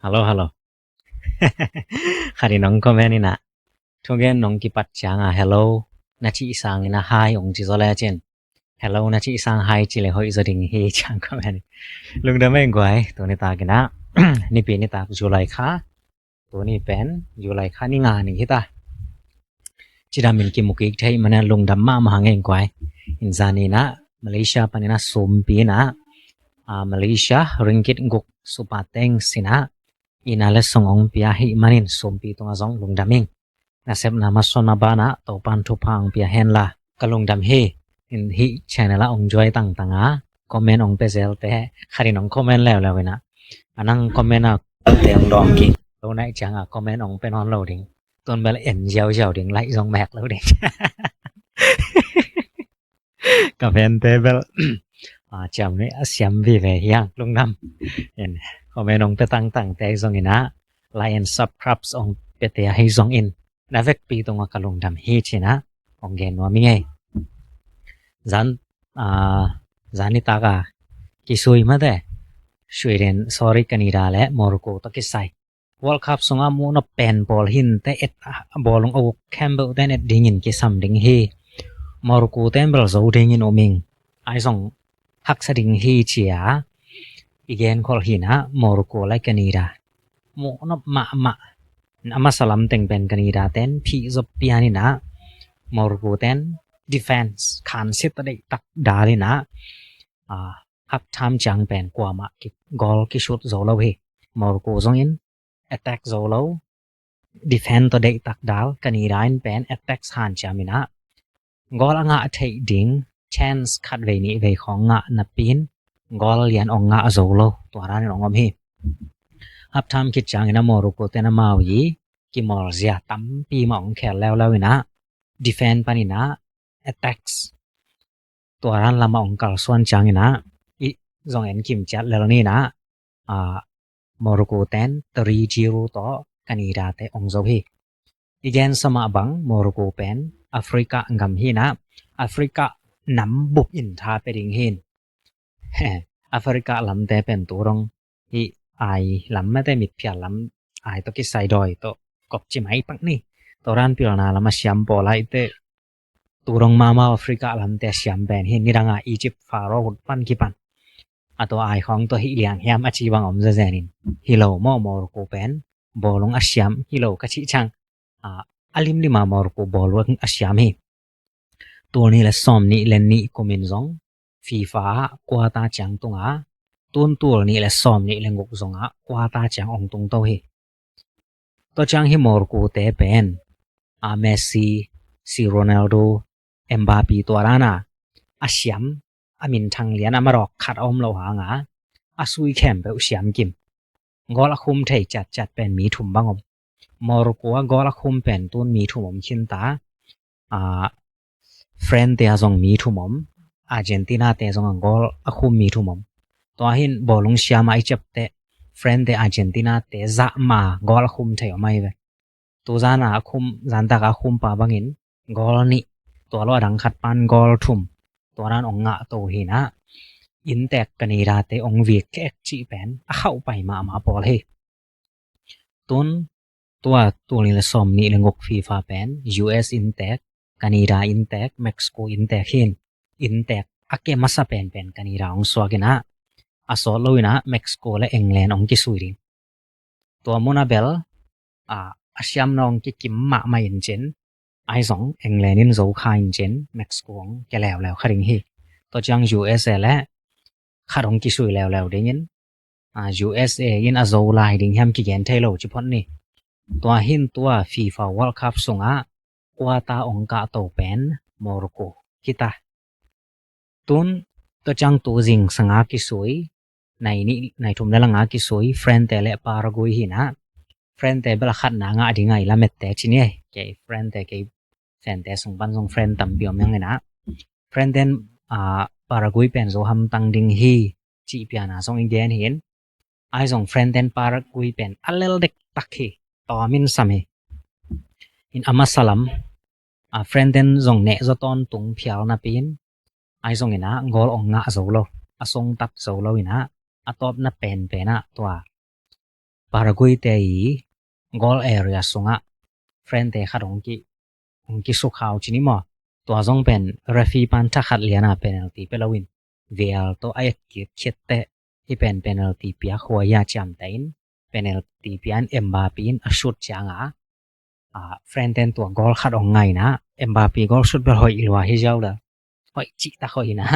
Hello, hello. Khari nong comment ina. Thogen nong kipat chang a hello. Na chi sang ina hi ong chi zole chen. Hello na chi sang hi chi le hoi zo ding hi chang comment. Lungdam eng guai. Tuni ta kina. Ni pi ni ta July kha. Tuni pen July kha ni nga ni hita. Chida min ki mukik thei mana lungdam ma ma hang eng guai. In zani na Malaysia panina sumpi na. A Malaysia ringgit guk supa teng sina. Ina le song ong pia hi manin sumpi tunga zong lungdam ing. Nasep na mason na bana to pan thu phang pia hen la. Ka lungdam hi. In hi channel a ong juai tang tang a. Comment ong pe zel te. Khari nong comment leo leo ina. Anang comment a te ong dong ki. Lo nai chang a comment ong pe non lo ding. Ton bel en jiao jiao ding lai zong mek lo ding. Ka pen te bel a cham ni a siam vi ve hiang lungdam. En comment ong pe tang tang te zong ina. Like and subscribe ong pe te hi zong in. Na vek pi tunga ka lungdam hi china. Ong gen wa mi ngai. Zan a zan ni ta ka kisui ma te. Sweden, sorry, Canada le Morocco to kisai. World Cup sunga mu na pen bol hin te et bol ong au Campbell ten et dingin kisam ding hi. Morocco ten bel zo dingin oming. Ai zong haksa ding hi chia. I gen khol hina Morocco le Canada. Mu na ma ma. Ama salam teng pen Canada ten phi zo pianina. Morocco ten defense khan sit ta dei tak dalina. A half time chang pen kuama ki gol ki shoot zo lo hi. Morocco zong in attack zo lo. Defend to dei tak dal. Canada in pen attack han chiam ina. Gol a nga thei ding chance khat vei ni vei khong nga na pin. Gol lian ong nga zo lo. Tua ran ong om hi. Half time kit chang ina Morocco ten a mau yi. Ki mol zia tampi ma ong khel leo leo ina. Defend panina. Attacks. Tua ran lama ong kal suan chang ina. I zong en kim chiat lel ni na. A Morocco ten three zero to Canada te ong zo hi. I gen sama bang Morocco pen Africa gam hina. Africa nam bup in tha pe ding hin. Africa lam te pen tu rong hi ai lam ma te mit phial lam ai to kisai doi to kop chi mai pak ni. To ran pil na lama siam po lai te. Tu rong mama Africa lam te siam pen hin ni danga Egypt Pharaoh hut pan ki pan. A to ai khong to hi liang hiam a chi bang om za zenin. Hi lo mo Morocco pen. Bolung a siam hi lo ka chi chang. A, a lim lima Morocco bolung a siam hi. Tul ni le som ni le ni kumin zong. FIFA kuata chang tunga. Tun tul ni le som ni le nguk zonga. Kuata chang ong tung to hi. To chang hi Morocco te pen. A Messi, si Ronaldo, Mbappe tua rana. A siam, a min thang lian a marok khat om lo hanga. A sui khem pe u siam kim. Gol a khum thei chat chat pen mi thum bang om. Morocco a gol a khum pen tun mi thum om khin ta. A, France te a zong mi thum om. Argentina te zong a gol a khum mi thum om. Tua hin bolung siam a i chep te. France te Argentina te za ma gol a khum thei om ai ve. Tu zana a khum, zan taka a khum pa bangin. Gol ni. Tua lo a dang khat pan gol thum. Tua ran ong nga to hina. In tek Canada te ong vik ek chi pen. A khau pai ma ma pol hi. Tun tua tul ni le som ni le nguk FIFA pen US in tek, Canada in tek, Mexico in tek hin. In tek a ke masa pen pen Canada ong suak ina. A sot lo ina Mexico le England ong kisui ding. Tua muna bel a, a siam nong ki kim ma ma in chen. Ai zong England in zo kha in chen Mexico ong ke leo leo kha ding hi. To chang USA le kha dong kisui leo leo ding in. A, USA in a zo lai ding hiam ki gen thei lo chi phot ni. Tua hin tua FIFA World Cup sunga kuata ong ka to pen Morocco. Kita. Tun to chang tu zing sanga kisui. Nai ni, nai thum le langa kisui. France te le Paraguay hina. France te bela khat na nga ding ai la met te chi ni. Ke France te ke fan te sung pan zong France tam biom yang ina. France ten, a, Paraguay pen zo ham tang ding hi. Chi piana zong i gen hin. Ai zong France ten Paraguay pen a lel dek tak hi. To min sam hi. In ama salam. A France ten zong ne zo ton tung phial na pin. Ai zong ina gol ong nga zo lo. A song tat zo lo ina. A top na pen pen a tua. Paraguay ເຕ Goal Area ສຸງ Frente ຂັດ Ongki Ongki Sukau ຈີ່ນີ້ໝໍ. ຕົວະ Zong ເປັນ Referee ປານ ທະຂັດ ລຽນ ເປັນ Penalty ເປັນ ລະວິນ Vial ໂຕ Aekid ເຂດເຕະ ທີ່ເປັນ Penalty ປຽກ ຫົວຢາຈາມ ເຕ ເປັນ Penalty ປຽກ Mbappé ອາ Shoot ຈາງ ອາ Frente ຕົວະ Goal ຂັດ ອອກໄງ ນະ Mbappé Goal Shoot ເປັນ ຫອຍອີ່ຫຼວ ເຮັດເຈົ້າ ເລີຍ ຫອຍຈິຕະ ຫອຍ ນະ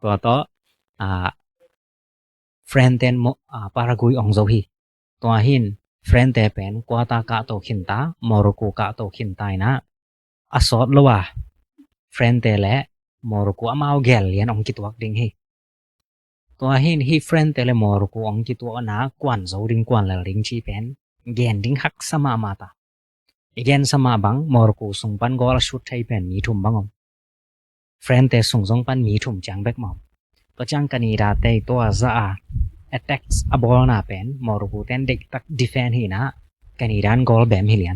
ຕົວະ ໂຕ ອາ Frente ໂມ ອາ Paraguay ອອງໂຈ ຮີ ຕົວະ ຫີນ Frente ເປັນ Cuarta ກະໂຕ Quinta Morocco ກະໂຕ Quinta ນະ ອາ ຊອດ ລະຫວ່າງ Frente ແລະ Morocco ອາ ມາວແກນລຽນ ອອງກິຕົວະ ດິງ ຮີ ຕົວະ ຫີນ ຮີ Frente ແລະ Morocco ອອງກິຕົວະ ນະ ກວານໂຈ ດິງ ກວານແລລ ດິງ ຈີ ເປັນ ແກນ ດິງ ຮັກ ສະມາ ມາຕາ ອີແກນ ສະມາ ບັງ Morocco ສຸງ ປັນ Goal Shoot ໄທ ເປັນ ມີທຸມ ບັງ ອອມ Frente ສຸງ Zong ປັນ ມີທຸມ ຈາງ ແບັກ ມອມ ຕົວະ ຈາງ Canada ເຕ ຕົວະ Za ອາ Attack ອາ Ball ນະ ເປັນ Morocco ເຕັນ ເດັກ ຕັກ Defend ຮີ ນະ Canada Goal ແບມ ຮີ ລຽນ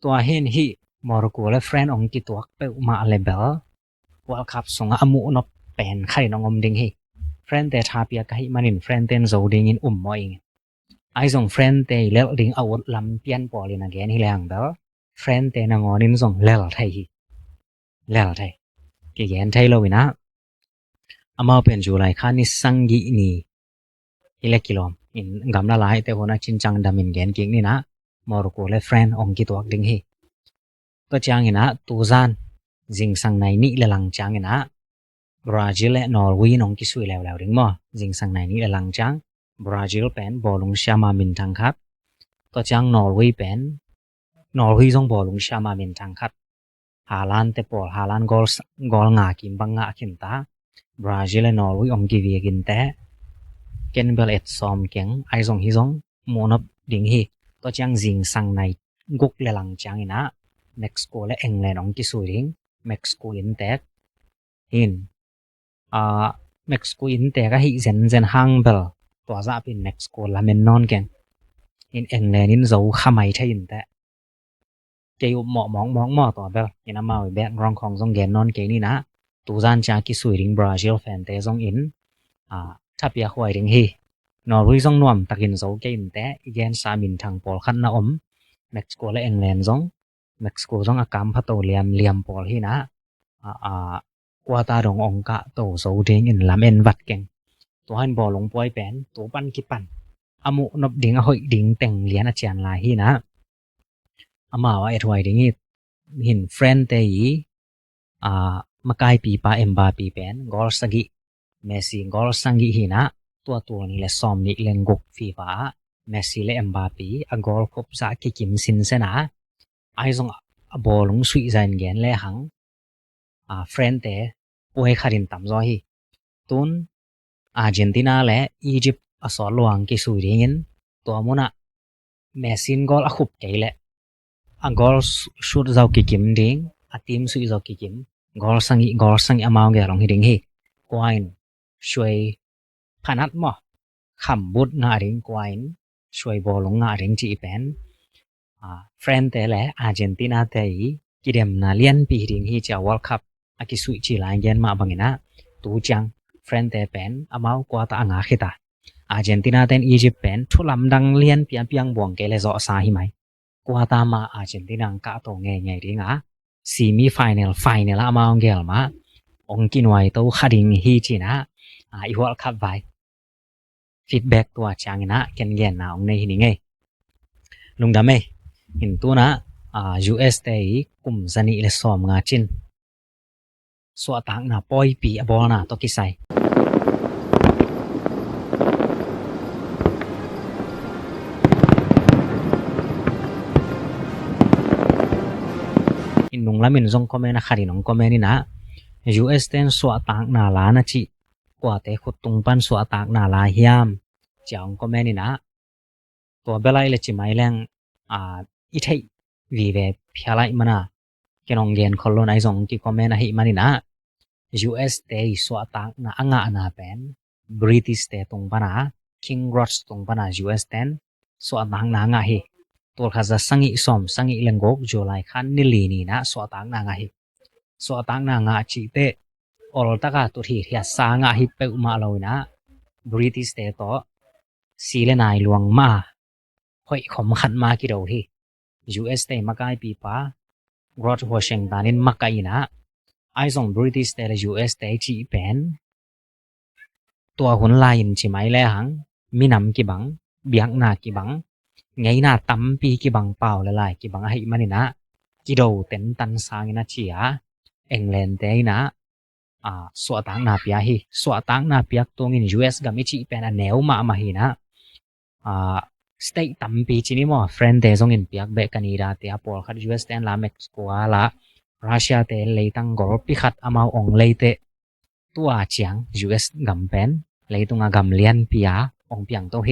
ຕົວະ ຫີນ ຮີ Morocco ແລະ Frente ອອງກິຕົວະ ເປີ ມາ ເລເບລ World Cup ສຸງ ອາ ມຸນົບ ເປັນ ໄຄ ນອງ ອມ ດິງ ຮີ Frente ທາ ປຽກ ກະ ຮີ ມາ ນິນ Frente ໂຈ ດິງ ອິນ ອຸມ ມອ ອິງ ອາ Zong Frente ແລລ ດິງ ອາ ອຸດ ລຳ ປຽນ ປອລ ລິນ ອາ ແກນ ຮີ ແລງ ແບລ Frente ນະ ງໍ ນິນ Zong ແລລ ໄທ ຮີ ແລລ ໄທ ກະແກນ ໄທ ໂລ ຮີ ນະ ອາ ມາວ ເປັນ July ຄາ ນິ ສັງ ກິ ນີ ຮີ ແລ ກິລອມ ອິນ ກຳ ລະລາຍ ເຕ ໂຫ ນະ ຈິນ ຈັງ ດຳ ອິນ ແກນ ກິກ ນີ ນະ Morocco ແລະ Frente ອອງກິຕົວະ ດິງ ຮີ ຕົວະ ຈາງ ຮີ ນະ Tuzan ຈິງ ສັງ ໄນ ນິ ແລ ລັງ ຈາງ ຮີ ນະ Brazil ແລະ Norway ອອງກິສຸຍ ແລວ ແລວ ດິງ ມໍ ຈິງ ສັງ ໄນ ນິ ແລ ລັງ ຈາງ Brazil ເປັນ Borussia ມາ ມິນ ທັງ ຄັດ ຕົວະ ຈາງ Norway ເປັນ Norway ຈອງ Borussia ມາ ມິນ ທັງ ຄັດ Haaland ເຕະ ປອລ Haaland Goal Goal ງາ ກິມ ບັງ ງາ ຄິນຕາ Brazil ແລະ Norway ອອງກິວຽ ກິນແຕະ ເກັນ ເບລ ເອັດ ຊອມ ເກັງ ອາ Zong ຮີ Zong ມຸນົບ ດິງ ຮີ ຕົວະ ຈາງ ຈິງ ສັງ ໄນ ກຸກ ແລ ລັງ ຈາງ ຮີ ນະ Mexico ແລະ England ອອງກິສຸຍ ດິງ Mexico ອິນແຕກ ຫີນ ອາ Mexico ອິນແຕກ ກະ ຮີ ເຊັນ ເຊັນ ຮາງ ແບລ ຕົວະ ຈະ ເປັນ Mexico ລາ ເມັນ ນອນ ເກັງ ອິນ England ອິນ ໂຈ ຄາ ໄມ ໄທ ອິນແຕະ ເກ ອຸບ ເໝາະ ມອງ ມອງ ໝໍ ຕົວະ ແບລ ອິນ ອາ ມາວ ແບກ ຣອງ ຂອງ Zong ແກນ ນອນ ເກງ ນີ ນະ Tuzan ຈາ ກິສຸຍ ດິງ Brazil Frente Zong ອິນ ອາ ທາ ປຽກ ຫວຍ ດິງ ຮີ Norway Zong ນວມ ຕັກ ອິນ ໂຈ ເກ ອິນແຕະ ອີແກນ ຊາ ມິນ ທັງ ປອລ ຄັດ ນະ ອອມ Mexico ແລະ England Zong Mexico Zong ອາ ກຳ ພະ ໂຕ ລຽມ ລຽມ ປອລ ຮີ ນະ ອາ ອາ Cuarta Dong ອອງກະ ໂຕ ໂຈ ເດງ ອິນ ລຳ ເອັນ ວັດ ເກັງ ຕົວະ ຫັ້ນ ບໍ ລົງ ປ່ອຍ ເປັນ ໂຕ ປັນ ກິປັນ ອາ ມຸນົບ ດິງ ອາ ຫົຍ ດິງ ແຕ່ງ ລຽນ ອາ ຈຽນ ລາ ຮີ ນະ ອາ ມາວ ອາ ເອັດ ຫວຍ ດິງ ຮີ ຫີນ Frente ອີ ອາ ມາກາຍ ປີປາ Mbappé ເປັນ Goal ສັງກິ Messi Goal ສັງກິ ຮີ ນະ ຕົວ ໂຕ ນີ ແລະ ຊອມ ນິ ເລັງ ກຸກ ຟີຟາ Messi ແລະ Mbappé ອາ Goal ຄົບ ສະ ກິ ກິມ ຊິນ ເຊນາ ອາ Zong ອາ ບໍ ລົງ ສຸຍ ໄຊ ແກນ ແລ ຫັງ ອາ Frente ປ່ວຍ ຄາ ດິນ ຕຳ ໂຈ ຮີ ຕຸນ Argentina ແລະ Egypt ອາ ຊອດ ລວງ ກິ ສຸຍ ດິງ ອິນ ຕົວ ມຸນະ Messi Goal ອາ ຄຸບ ເກ ແລະ ອາ Goal Shoot ເຈົ້າ ກິ ກິມ ດິງ ອາ ທີມ ສຸຍ ເຈົ້າ ກິ ກິມ Goal ສັງກິ Goal ສັງກິ ອາ ມາວ ແກ ລົງ ຮີ ດິງ ຮີ ກວາຍ ຊ່ວຍ ພະ ນັດ ໝໍ ຄຳ ບຸດ ນະ ດິງ ກວາຍ ຊ່ວຍ ບໍ ລົງ ງາ ດິງ ຈີ ເປັນ ອາ Frente ແລະ Argentina ເຕ ກິ ເດັມ ນະ ລຽນ ປີ ຮີ ດິງ ຮີ ຈາ World Cup ອາ ກິ ສຸຍ ຈີ ລາຍ ແກນ ມາ ບັງ ອີ ນະ ຕູ ຈາງ Frente ເປັນ ອາ ມາວ Cuarta ອາ ງາ ຄີ ຕາ Argentina ເຕັນ Egypt ເປັນ ທຸ ລຳ ດັງ ລຽນ ປຽ ປຽງ ບວງ ເກ ແລະ ເຊາະ ຊາ ຮີ ໄມ Cuarta ມາ Argentina ກະ ໂຕ ແງ່ ແງ່ ດິງ ອາ Semi final Final ອາ ມາວ ແກ ມາ ອອງ ກິນ ໄວ ໂຕ ຄາ ດິງ ຮີ ຈີ ນະ ອາ ອີ World Cup ໄວ Feedback ຕົວ ຈາງ ອີ ນະ ແກ່ນ ແກ່ນ ນາ ອອງ ເນ ຮີ ນິ ເງ ລຸງ ດຳ ເອ ເຫັນ ຕູ ນະ ອາ US ເຕ ກຸມ ຊະ ນິ ແລະ ຊອມ ງາ ຈິນ ສວະ ຕາກ ນາ ປ່ອຍ ປີ ອາ ບໍ ນາ ໂຕ ກິ ໄຊ ອິນ ນຸງ ລາ ມິນ ຊົງ ຄອມເມັນ ນະ ຄາ ດິ ນົງ ຄອມເມັນ ນີ້ ນະ US ເຕັນ ສວະ ຕາກ ນາ ລາ ນະ ຈິ ກວາ ເຕ ຂຸດ ຕຸງ ປັນ ສວະ ຕາກ ນາ ລາ ຮຽມ ຈາ ອອງ ຄອມເມັນ ນີ້ ນະ ຕົວ ເບລ ໄລ ເລ ຈິ ໄມ ແລງ ອາ ອີ ໄທ ວີ ເວ ເພຍ ໄລ ມະ ນາ ເກ ນອງ ແກນ ຄອນ ໂລ ໄນ ຊົງ ກິ ຄອມເມັນ ອາ ຫິ ມະ ນີ້ ນະ US ເຕ ສວະ ຕາກ ນາ ອາ ງາ ນາ ແປນ British ເຕ ຕຸງ ປະ ນາ King George ຕຸງ ປະ ນາ US ເຕັນ ສວະ ຕາກ ນາ ອາ ງາ ຮີ ໂຕ ຄາ ຊະ ສັງ ອິ ຊອມ ສັງ ອິ ແລງ ໂກກ ໂຈ ລາຍ ຄານ ນິ ລີ ນີ ນະ ສວະ ຕາກ ນາ ອາ ງາ ຮີ ສວະ ຕາກ ນາ ອາ ງາ ຈິ ເຕ ໂອລ ຕາກ ອາ ຕຸ ທີ ທຽດ ສາ ອາ ງາ ຮີ ເປ ອຸ ມະ ໂລ ນະ British ເຕ ໂຕ ສີ່ລະນາຍລວງມາ ຫ້ອຍຂອມຂັດມາກິໂດຮີ. ຢູເອສເຕມາກາຍປີປາ George Washington ນິນມາກາຍນະ ອາຍສອງ British ເຕລະ ຢູເອສ ເຕຈີແປນ ຕົວຫຸນລາຍອິນຈິໄມແລຫັງ ມີນຳກິບັງ ບຽກໜ້າກິບັງ ໄງໜ້າຕຳປີກິບັງ ປາວລະລາຍກິບັງ ອາຫິມານິນະ ກິໂດເຕັນຕັນສາງນະເຈຍ ເອັງແລນເຕນະ ອາ ສວະຕາງນາປຽກຮີ ສວະຕາງນາປຽກຕົວງິນ ຢູເອສ ກຳອິຈິແປນອາແນວມາມາຮີນະ ອາ ສະເຕກຕຳປີຈິນິມໍ French ເຕຊົງອິນປຽກເບການີດາເຕອາໂປລຄັດ ຢູເອສ ເຕນລາເມັກຊິໂກລາ Russia ເຕເລຕັງໂກລປິຄັດອາມາວອົງເລເຕ ຕົວຈຽງ ຢູເອສ ກຳແປນ ເລຕຸງອາກຳລຽນປຽອອງປຽງໂຕເຮ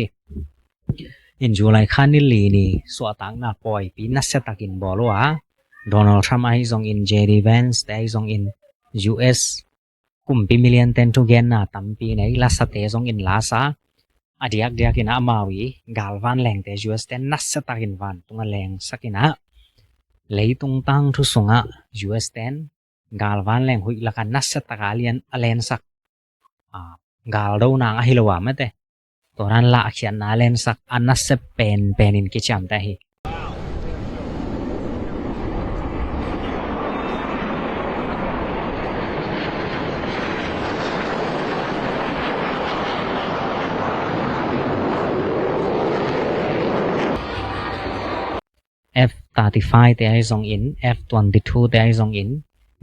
ອິນຢູໄລຄານິລລີນີ ສວະຕາງນາປອຍປີນາເຊຕາກິນບໍລວາ Donald Trump ອາຍຊົງອິນ ເຈດີ Vance ເຕອາຍຊົງອິນ ຢູເອສ ກຸມປີມິລຽນເຕັນທູແກນນາຕຳປີໃນລາຊາເຕຊົງອິນລາຊາ ອາດຽກດຽກກິນອາມາວີ ກາລວານແລງເຕ ຢູເອສ ເຕນນາເຊຕາກິນວານຕຸງອາແລງສັກກິນາ ເລຕຸງຕາງທຸສຸງອາ ຢູເອສ ເຕນ ກາລວານແລງຫຸຍລະການນາເຊຕາກາລຽນອາແລນສັກ ອາ ກາລໂດນາງອາຫິໂລວາມະເຕ ໂຕຣານລະອາຄຽນນາແລນສັກອານາເຊເປນເປນິນກິຈາມຕາຮີ F thirty-five ເຕອາຍຊົງອິນ F twenty-two ເຕອາຍຊົງອິນ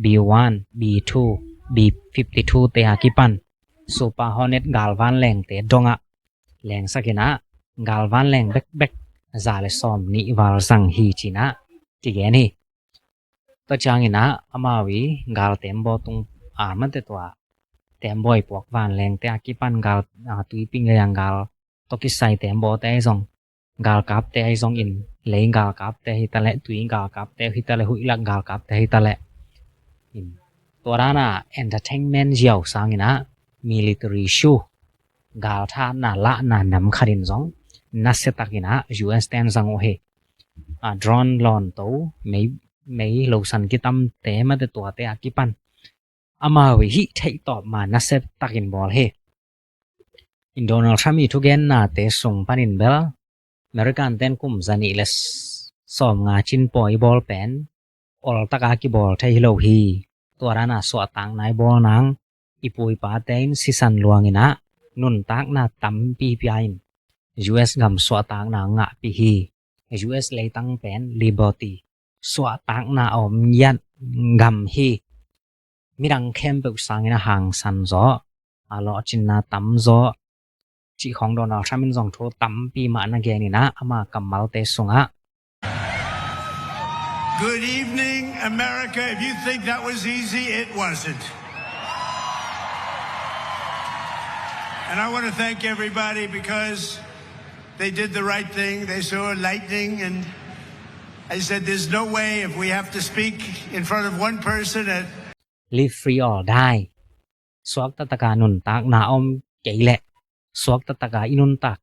B one B two B fifty-two ເຕອາກິປັນ Super Hornet ກາລວານແລງເຕດົງອະ ແລງສັກກິນາ ກາລວານແລງເບັກເບັກ ຈາເລຊອມນິວາລສັງຮີຈິນະ ຕິແກນຮີ ໂຕຈາງກິນາ ອາມາວີ ກາລເຕັມບໍຕຸງ ອາ ມັນເຕຕົວ ເຕັມບໍຍປວກວານແລງເຕອາກິປັນ ກາລ ອາ ຕຸຍປິງກະຍັງ ກາລໂຕກິໄຊເຕັມບໍເຕອາຍຊົງ ກາລກັບເຕອາຍຊົງອິນ ເລງກາລກັບເຕຮີຕະແລ ຕຸຍກາລກັບເຕຮີຕະແລ ຫຸຍລັກກາລກັບເຕຮີຕະແລ ໂຕຣານາ Entertainment ຢຽວສາງກິນາ Military Show ກາລທານາລະນານຳຄາດິນຊົງ ນາເຊຕາກິນາ ຢູເອສ ເຕນສັງໂອເຮ ອາ Drone ລອນໂຕ ເມ ເມໂລສັນກິຕຳເຕມະເຕຕົວເຕອາກິປັນ ອາມາວິຫິໄທຕອບມານາເຊຕາກິນບໍເຮ Donald Trump ອີທຸແກນນາເຕຊົງປານິນເບລ ເມລິກັນເຕັນກຸມຈານິເລສ ຊອມງາຈິນປອຍບໍລແປນ ໂອລຕະກາກິບໍລໄທຮີໂລຮີ ຕົວຣານາສວະຕາງນາຍບໍນາງ ອີປຸຍປາເຕນ ຊິສັນລວງອິນາ ນຸນຕາກນາຕຳປີປຽນ ຢູເອສ ກຳສວະຕາກນາງະປີຮີ ຢູເອສ ເລຕັງແປນ ລິບເບີຕີ ສວະຕາກນາອອມຢັດ ກຳຮີ ມິດັງແຄມເປີກສາງອິນາ ຫາງສັນໂຈ ອາເລາະຈິນນາຕຳໂຈ ຈິຂອງ Donald Trump ມິນຈອງໂທຕຳປີມະນະແກນິນາ ອາມາກຳມາວເຕຊຸງອະ Good evening, America. If you think that was easy, it wasn't. And I want to thank everybody because they did the right thing. They saw lightning, and I said, "There's no way if we have to speak in front of one person at" Live Free or Die ສວກຕະຕະການຸນຕາກນາອອມເກຍແລະ ສວກຕະຕະກາອີນຸນຕາກ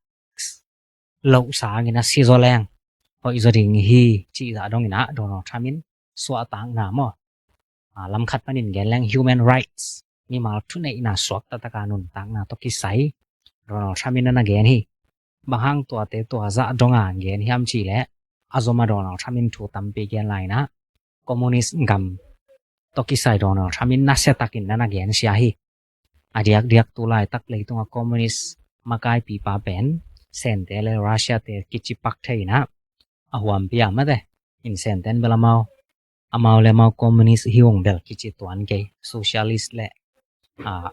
ໂລສາກິນາ ຊີໂຈແລງ ໂອອິໂຈດິງຮີ ຈິຈາດົງກິນາ ໂດນັລ ທຣຳມິນ ສວະຕາກນາມໍ ອາ ລຳຄັດປານິນແກນແລງ Human Rights ມີມາລທຸເນຍນາ ສວກຕະຕະການຸນຕາກນາ ໂຕກິໄຊ ໂດນັລ ທຣຳມິນ ນະນາແກນຮີ ບາງຫາງຕົວເຕຕົວຈະດົງອາແກນຮຽມຈີແລະ ອາໂຈມາ ໂດນັລ ທຣຳມິນ ທູຕຳປີແກນລາຍນາ Communist ກຳ ໂຕກິໄຊ ໂດນັລ ທຣຳມິນ ນາເຊຕາກິນ ນະນາແກນຊຽຮີ ອາດຽກດຽກຕູລາຍຕັກເລຕຸງອາ Communist ມາກາຍປີປາແປນ ເຊນເຕເລ Russia ເຕກິດຈິປັກເທຍນາ ອາຫວມປິອາມາເຕ ອິນເຊນເຕນເບລາເມົາ ອາເມົາແລເມົາ Communist ຫິວງເບລກິດຈິຕວນເກ Socialist ແລະ ອາ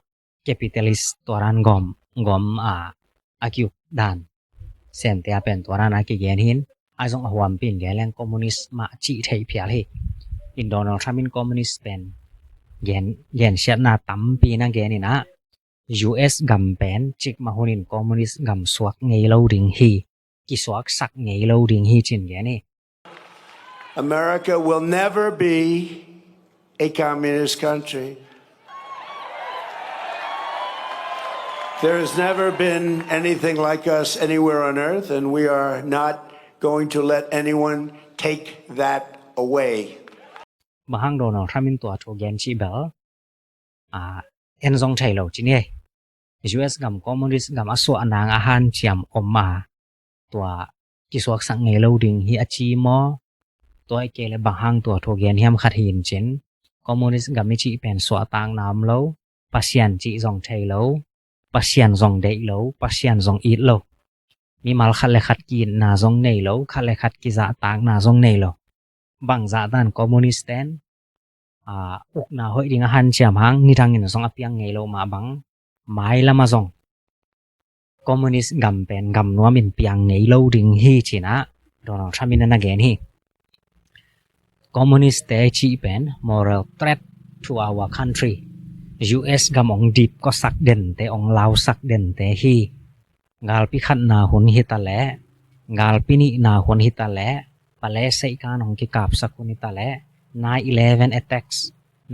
Capitalist ຕົວຣານກອມ ກອມ ອາ ອາກິວດານ ເຊນເຕອາແປນຕົວຣານອາກິແກນຫີນ ອາຊົງອາຫວມປິນແກແລງ Communist ມາຈິເທຍເພຍເລ ອິນໂດນັລ ທຣຳມິນ Communist ແປນ ແກນ ແກນຊຽດນາຕຳປີນາແກນິນາ ຢູເອສ ກຳແປນ ຈິກມາຫຸນອິນ Communist ກຳສວກເງໂລດິງຮີ ກິສວກສັກເງໂລດິງຮີຈິນແກນີ America will never be a communist country. There has never been anything like us anywhere on earth, and we are not going to let anyone take that away. ບາງຫາງໂດນັລ ທຣຳມິນຕົວໂທແກນຊີເບລ ອາ ເອັນຊົງໄທໂລຈິເນ US ກຳ communist ກຳ ອາ ສວະນາງ ອາ ຫານຈຽມ ອົມ ອາ ຕົວະ ກິສວກສັກໄງໂລດິງ ຮີ ອາ ຈີ່ມໍ ຕົວະ ເອເກ ແລະ ບາງຫາງ ຕົວະ ໂທແກນ ຫຽມ ຂັດ ຫີນ ເຈັນ communist ກຳ ມີ ຈີ່ ເປັນ ສວະຕາງ ນາມ ໂລ ປະຊຽນ ຈີ່ ສອງ ໄທ ໂລ ປະຊຽນ ສອງ ເດ ໂລ ປະຊຽນ ສອງ ອີດ ໂລ ມີ ມາລ ຂັດ ແລະ ຂັດ ກີນ ນາ ສອງ ເນ ໂລ ຂັດ ແລະ ຂັດ ກິ ສະຕາງ ນາ ສອງ ເນ ໂລ ບາງ ສະຕາງ communist ແຕນ ອາ ອຸກ ນາ ໂຮຍ ດິງ ອາ ຫານຈຽມ ຫາງ ນີ ທາງ ງີນ ສອງ ອາ ປຽງ ໄງໂລ ມາ ບັງ ມາຍ ລະ ມາ ສອງ communist ກຳ ເປັນ ກຳ ນວມ ເປັນ ປຽງ ໄງໂລ ດິງ ຮີ ຈີ່ ນະ Donald Trump ນະ ນະ ເກນ ຮີ communist ແຕ ຈີ່ ເປັນ moral threat to our country US ກຳ ອອງ ດີບ ກໍ ສັກ ເດັ່ນ ແຕ ອອງ ລາວ ສັກ ເດັ່ນ ແຕ ຮີ ການ ປິ ຂັດ ນາ ຮຸນ ຮີ ຕະ ແລ ການ ປິ ນີ ນາ ຮຸນ ຮີ ຕະ ແລ ປະ ແລ ໃສ່ ການ ອອງ ກິ ກາບ ສັກ ຮຸນ ຮີ ຕະ ແລ nine eleven attacks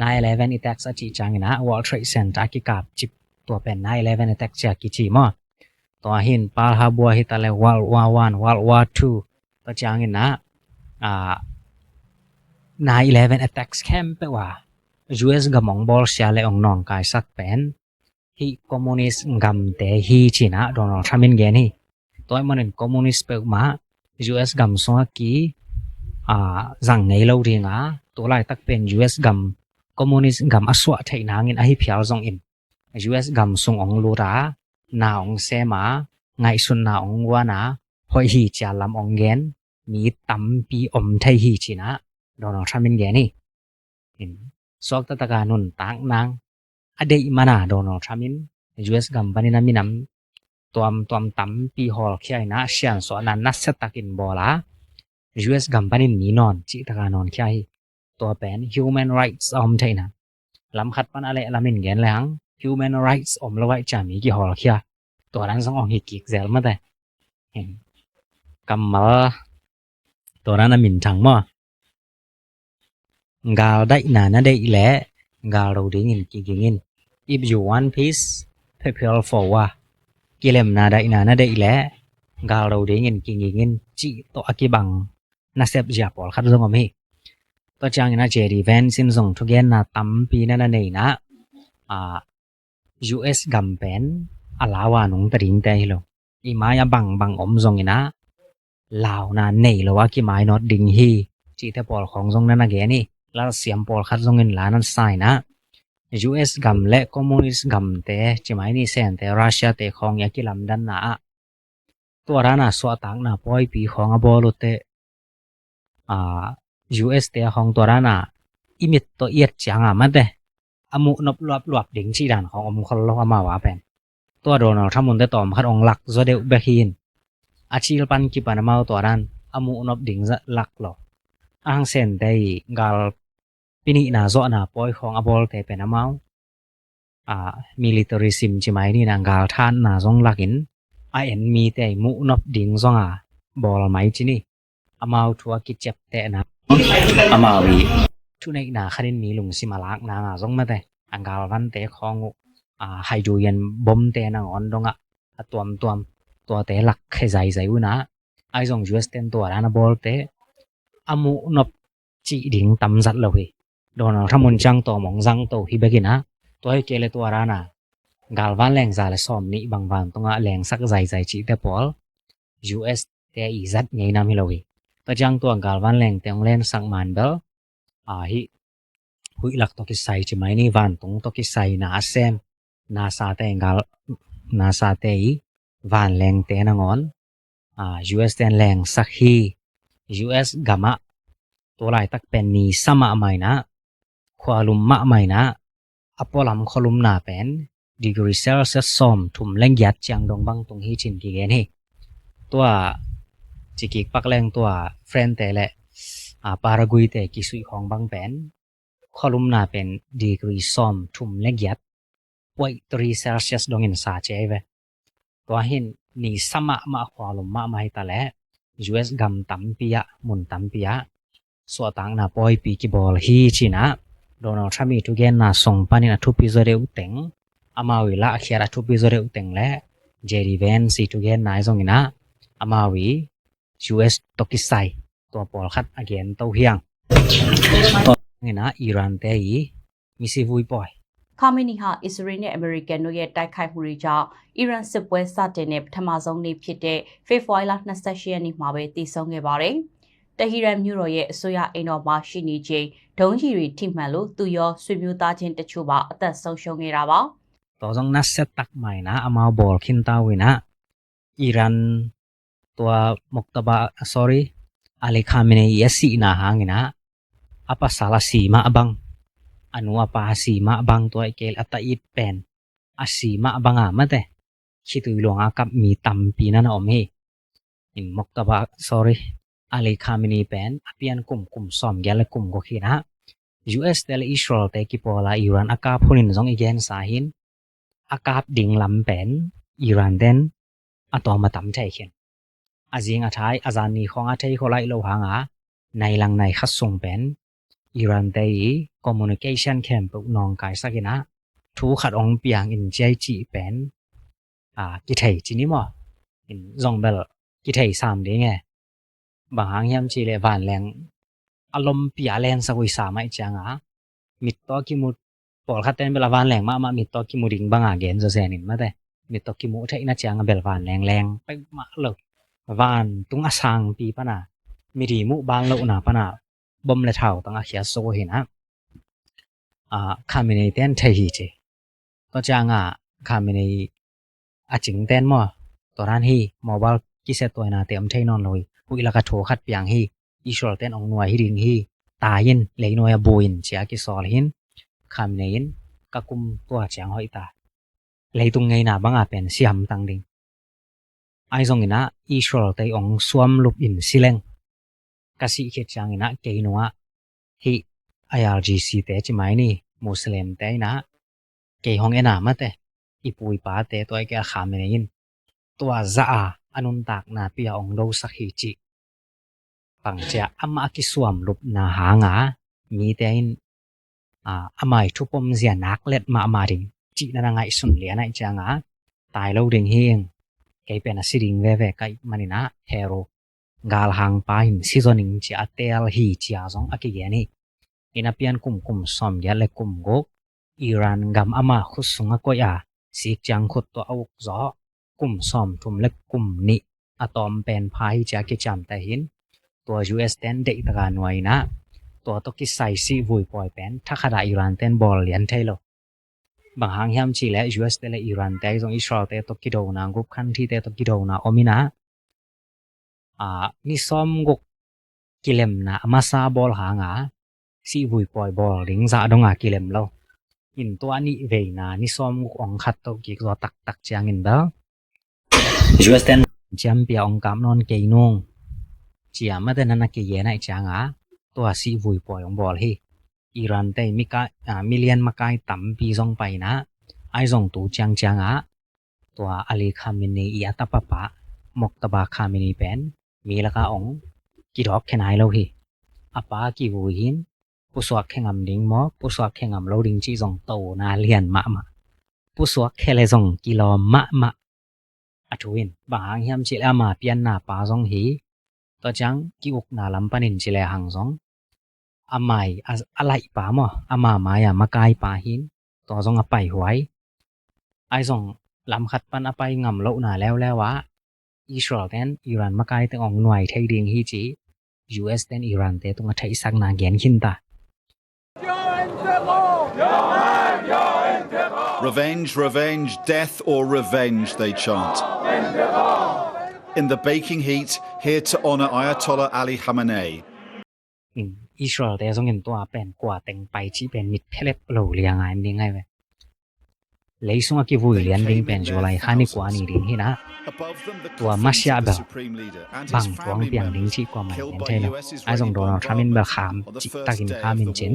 nine eleven attacks ອາ ຈີ່ ຈາງ ນະ World Trade Center ອາ ກິ ກາບ ຈິບ ຕົວ ເປັນ nine eleven attacks ຈາ ກິ ຈີ ມໍ ຕົວ ຫີນ Pearl Harbor ຮີ ຕະ ແລ World War One World War Two ຕົວ ຈາງ ນະ ອາ nine eleven attacks ແຄມ ແປ ວ່າ US ກຳ ອອງ ໂບລ ເຊຍ ແລະ ອອງ ໜອງ ກາຍ ສັກ ເປັນ ຮີ communist ກຳ ແຕ ຮີ ຈີ່ ນະ Donald Trump ເກນ ຮີ ຕົວ ມະ ນັ້ນ communist ເປີກ ມາ US ກຳ ສວະ ກີ ອາ ສັກ ໄງໂລ ດິງ ອາ ຕົວ ລາຍ ຕັກ ເປັນ US ກຳ communist ກຳ ອາ ສວະ ໄທ ນາ ງ ອິນ ອາ ຮີ ພຽວ ສອງ ອິນ US ກຳ ສຸງ ອອງ ລູ ຕາ ນາ ອອງ ເຊ ມາ ໄງ ສຸນ ນາ ອອງ ວາ ນາ ໂຮຍ ຮີ ຈາ ລຳ ອອງ ເກນ ມີ ຕຳ ປີ ອົມ ໄທ ຮີ ຈີ່ ນະ Donald Trump ເກນ ຮີ ສວກ ຕະ ຕະ ກາ ນຸນ ຕາກ ນາງ ອະ ເດ ມາ ນາ Donald Trump US ກຳ ປາ ນີ ນະ ມີ ນຳ ຕວມ ຕວມ ຕຳ ປີ ຫໍລ ເຄຍ ນະ ຊຽນ ສວະ ນາ ນະ ສະ ຕາ ກິນ ບໍ ລາ US ກຳ ປາ ນີ ນະ ມີ ນອນ ຈິ ຕະ ກາ ນອນ ເຄຍ ຕົວ ເປັນ human rights ອອມ ໄທ ນະ ລຳ ຂັດ ປັນ ອາ ແລະ ລຳ ເຫັນ ເກນ ແລ ຫາງ human rights ອອມ ລະ ໄວ້ ຈາ ມີ ກິ ຫໍລ ເຄຍ ຕົວ ນັ້ນ ສອງ ອອງ ຮີ ກິກ ແຊລ ມາ ແຕ ກຳ ມາ ຕົວ ນັ້ນ ອາ ມິນ ທັງ ມໍ ການ ໄດ ນາ ນະ ເດ ແລ ການ ໂຣ ດິງ ກິ ກິ ກິນ If you want peace prepare for war ກິ ເລັມ ນາ ໄດ ນາ ນະ ເດ ແລ ການ ໂຣ ດິງ ກິ ກິ ກິນ ຈິ ໂຕ ອາ ກິ ບັງ ນະ ເຊັບ ຢາ ປອລ ຂັດ ສົງ ອອມ ຮີ ໂຕ ຈາງ ນະ ເຈ ດີ ແວນ ຊິນ ສົງ ທຸກ ເກນ ນາ ຕຳ ປີ ນະ ນະ ເນ ນະ ອາ US ກຳ ເປັນ ອາ ລາ ວາ ນຸງ ຕະ ດິງ ແຕ ຮີ ໂລ ອີ ມາຍ ອາ ບັງ ບັງ ອົມ ສົງ ອີ ນະ ລາວ ນາ ເນ ໂລ ອາ ກິ ມາຍ ນອດ ດິງ ຮີ ຈິ ແຕ ປອລ ຂອງ ສົງ ນະ ນະ ເກນ ນີ ລາວ ຊຽມ ປອລ ຂັດ ສົງ ເງິນ ລາ ນະ ຊາຍ ນະ US ກຳ ແລະ communist ກຳ ແຕ ຈິ ມາຍ ນີ ແຊນ ແຕ ຣັດເຊຍ ແຕ ຂອງ ອາ ກິ ລຳ ດັນ ນະ ອາ ຕົວ ຣາ ນາ ສວະຕາກ ນາ ປອຍ ປີ ຂອງ ອາ ໂບ ລູ ເຕ ອາ ຢູເອັສ ເຕ ຂອງ ຕົວ ຣາ ນາ ອີມິດ ໂຕ ອຽດ ຈາງ ອາ ມາ ເຕ ອາ ມຸ ນົບ ລວບ ລວບ ດິງ ຈີ ດານ ຂອງ ອົມ ຄົນ ໂລ ອາ ມາ ວາ ເປັນ ຕົວ ໂດນັລ ທຣຳ ມຸນ ເຕ ຕອມ ຂັດ ອົງ ລັກ ໂຈ ເດວ ເບກ ຮີນ ອາ ຊີລ ປັນ ກິ ປາ ນະ ມາວ ຕົວ ດານ ອາ ມຸ ນົບ ດິງ ຈະ ລັກ ໂລ ອາ ຮັງ ເຊນ ເຕ ກາລ ປິ ນີ ນາ ໂຈ ນາ ປອຍ ຂອງ ອາ ໂບລ ເຕ ເປັນ ອາ ມາວ ອາ ມິລິເຕຣິຊິມ ຈິ ໄມ ນີ ນາ ກາລ ທານ ນາ ຈົງ ລັກ ອິນ ອາ ເອັນ ມີ ເຕ ມຸ ນົບ ດິງ ຈົງ ອາ ໂບລ ໄມ ຈິ ນີ ອາ ມາວ ທົວ ກິ ເຈັບ ເຕ ນາ ອາ ມາວ ວີ ທຸ ເນກ ນາ ຄະ ນິນ ມີ ລຸງ ຊິ ມາ ລາກ ນາ ງາ ຈົງ ມາ ເຕ ອາ ກາລ ວັນ ເຕ ຂອງ ອາ ໄຮໂດຣເຈນ ບົມ ເຕ ນາ ງອນ ດົງ ອາ ອາ ຕວມ ຕວມ ຕົວ ເຕ ລັກ ເຄ ໃຈ ໃຈ ອຸ ນາ ອາ ຈົງ ຢູເອັສ ເຕັນ ຕົວ ດານ ອາ ໂບລ ເຕ ອາ ມຸ ນົບ ຈິ ດິງ ຕຳ ຈັດ ເລີຍ ໂດນັລ ທຣຳ ມຸນ ຈາງ ໂຕ ມອງ ຈັງ ໂຕ ຮີ ເບກ ນາ ຕົວ ເຄ ເລ ຕົວ ຣາ ນາ ກາລ ວັນ ແລງ ຈາ ລະ ຊອມ ນິ ບັງ ວານ ຕົງ ອາ ແລງ ສັກ ໃຈ ໃຈ ຈິ ເຕ ປອລ ຢູເອັສ ເຕ ອີ ຈັດ ໄງ ນຳ ຮີ ໂລ ຮີ ຕົວ ຈາງ ຕົວ ກາລ ວັນ ແລງ ເຕ ອອງ ແລນ ສັກ ມານ ເບລ ອາ ຮີ ຫຸຍ ລັກ ໂຕ ກິ ໄຊ ຈິ ໄມ ນີ ວານ ຕົງ ໂຕ ກິ ໄຊ ນາ ແຊມ ນາ ຊາ ເຕ ກາລ ນາ ຊາ ເຕ ອີ ວານ ແລງ ເຕ ນາ ງອນ ອາ ຢູເອັສ ເຕ ແລງ ສັກ ຮີ ຢູເອັສ ກາມະ ຕົວ ລາຍ ຕັກ ເປັນ ນີ ສະ ມະ ໄມ ນາ ຄວາ ລຸມ ມະ ໄມ ນາ ອາ ໂປລຳ ຄວາ ລຸມ ນາ ເປັນ ດີກຣີ ເຊລຊຽສ ຊອມ ທຸມ ແລງ ຢາດ ຈຽງ ດົງ ບັງ ຕຸງ ຮີ ຈິນ ກິ ເກນ ຮີ ຕົວ ຈິ ກິກ ປັກ ແລງ ຕົວ ເຟຣນ ເຕ ແລະ ອາ ປາຣາກຸຍ ເຕ ກິ ຊຸຍ ຂອງ ບັງ ເປັນ ຄວາ ລຸມ ນາ ເປັນ ດີກຣີ ຊອມ ທຸມ ແລງ ຢາດ ປອຍ ຕຣີ ເຊລຊຽສ ດົງ ອິນ ຊາ ເຈ ເວ ຕົວ ຫີນ ນີ ສະ ມະ ມະ ຄວາ ລຸມ ມະ ໄມ ຕະ ແລະ ຢູເອັສ ກຳ ຕຳ ປິ ຍະ ມຸນ ຕຳ ປິ ຍະ ສວ ຕາງ ນາ ປອຍ ປີ ກິ ໂບລ ຮີ ຈິ ນາ ໂດນັລ ທຣຳ ມີ ທຸ ເກນ ນາ ສົ່ງ ປາ ນິນ ອາ ທຸ ປິ ໂຈ ເດວ ອຸ ເຕັງ ອາ ມາ ວີ ລະ ອາ ເຄຍ ອາ ທຸ ປິ ໂຈ ເດວ ອຸ ເຕັງ ແລະ ເຈ ດີ ແວນ ຊີ ທຸ ເກນ ນາ ຈົ່ງ ອິນ ນາ ອາ ມາ ວີ ຢູເອັສ ໂຕ ກິ ໄຊ ຕົວ ປອລ ຂັດ ອາ ເກນ ໂຕ ຮຽງ ໂຕ ຮຽງ ນາ ອີຣານ ເຕ ອີ ມິ ຊິ ວຸຍ ປອຍ ခါမေႇနီႇဟာ အစ္စရေးနဲ့အမေရိကန်တို့ရဲ့တိုက်ခိုက်မှုတွေကြောင့် အီရန်စစ်ပွဲစတင်တဲ့ပထမဆုံးနေ့ဖြစ်တဲ့ ဖေဖော်ဝါရီလ နှစ်ဆယ့်ရှစ်ရက်နေ့မှာပဲသေဆုံးခဲ့ပါတယ်။ တဟီရန်မြို့တော်ရဲ့အစိုးရအိမ်တော်မှာရှိနေချိန် ဒုံးကျည်တွေထိမှန်လို့ သူရောဆွေမျိုးသားချင်းတချို့ပါ အသက်ဆုံးရှုံးခဲ့တာပါ။ Tawzawng nasetak maina amau bawl khinta uina Iran tua Mojtaba, sorry, Ali Khamenei a sihna hangina a pasal a si mah bang, a nu a pa a si mah bang, tua i kel a ta it pen a si mah banga mate khitui luanga kap mi tampi nana om hi. In Mojtaba, sorry, Ali Khamenei pen a pian kum kum sawm giat le kum guk hina. U S te le Israel te kipawl a Iran a kap hunin zong i gensa hin, a kap ding lam pen Iran ten a tawm a tam thei khin. A zing a thai a zan ni khawng a thei kho laih lo hanga nai lang nai khat sung pen Iran te i communication khempeuh nawng kaisak ina thu khat ong piang in ciai cih pen a kithei ci ni maw? In zong bel kithei sam ding e. Bang hang hiam cih le vanleng a lompi a len sa ui sa mai cianga mit tawh kimu, pawlkhat ten bel a vanleng mahmah mit tawh kimu ding banga gen zawzen in mate, mit tawh kimu theihna cianga bel vanleng leng pek mah lo. Vantung a sangpi pana mi di muh ban lohna pana bom le thau tang a khiat so hina. A Khamenei ten thei hi ci. Tua cianga Khamenei a cing ten maw, tua dan hi, mobile kiset tuaina te om thei nawn lo hi. Huih laka thu khat piang hi. Israel ten ong nuai hi ding hi. Tai in, lei nuai a bu in cia kisawl hin. Khamenei in ka kum tua ciang hoih ta. Leitung ngeina banga pen siam tang ding. Ahi zongina Israel te ong suam lup in sileng ka sih khit ciangina kei nunga hi I R G C te ci mai ni, Muslim te ina kei hong ena mate, i pu i pa te tua i ke a Khamenei in tua za a a nuntakna pia ong do sak hi ci. Pang cia ama a kisuam lupna hanga mite in a amai thupom zia nak let mahmah ding cihna na ngaihsun lian ahi cianga tai lo ding hing. Kei pen a si ding veve ka ih manina heru galhangpa in si zaw ning cia a tel hi cia zong a kigen hi. Ina pian kum kum sawm giat le kum guk Iran gam ama khut sunga koih a sik ciang khut tua a uk zaw kum sawm thum le kum nih a tawm pen pha hi cia kiciam ta hin. Tua U S ten deih taka nuai ina tua tawh kisai sih vui pawi pen thakhada Iran ten bawl lian thei lo. Bang hang hiam cih le U S te le Iran te zong Israel te tawh kidona group khanthi te tawh kidona om ina a ni sawm guk kilemna a masa bawl hanga sih vui pawi bawl ding zah donga kilem lo. In tua nih veina ni sawm guk ong khat tawh kik zaw taktak ciangin bel U S ten ciampia ong kap nawn kei nung cia mate nana kigen ahi cianga tua sih vui pawi ong bawl hi. Iran te mi ka a million makai tampi zong paina ahi zong tu ciang cianga tua Ali Khamenei i a tapapa Mojtaba Khamenei pen mi laka ong kidawk khe nai lo hi. A pa kivui hin pusuak khe ngam ding maw pusuak khe ngam lo ding cih zong tona lian mahmah. Pusuak khe le zong kilawm mahmah. A thu in bang hang hiam cih le ama pianna pa zong hi. Tua ciang kiukna lam panin ci le hang zong amai a laihpa maw ama mai a makaipa hin tua zong a paihuai. Ahi zong lam khat pan a pai ngam lohna leuleu ah Israel ten Iran makai te ong nuai thei ding hi ci U S ten Iran te tunga theihsakna gen khin ta. Revenge, revenge, death or revenge, they chant. In the baking heat, here to honour Ayatollah Ali Khamenei. Israel te zongin tua pen kua teng pai ci pen mit phelep lo lia ngai ding ngai ve. Leisunga kivui lian ding pen July kha ni kua ni ding hina. Tua masia bel bang tuang piang ding ci kua mai en thei lo. Ai zong Donald Trump in bel kham ci takin kham in cin.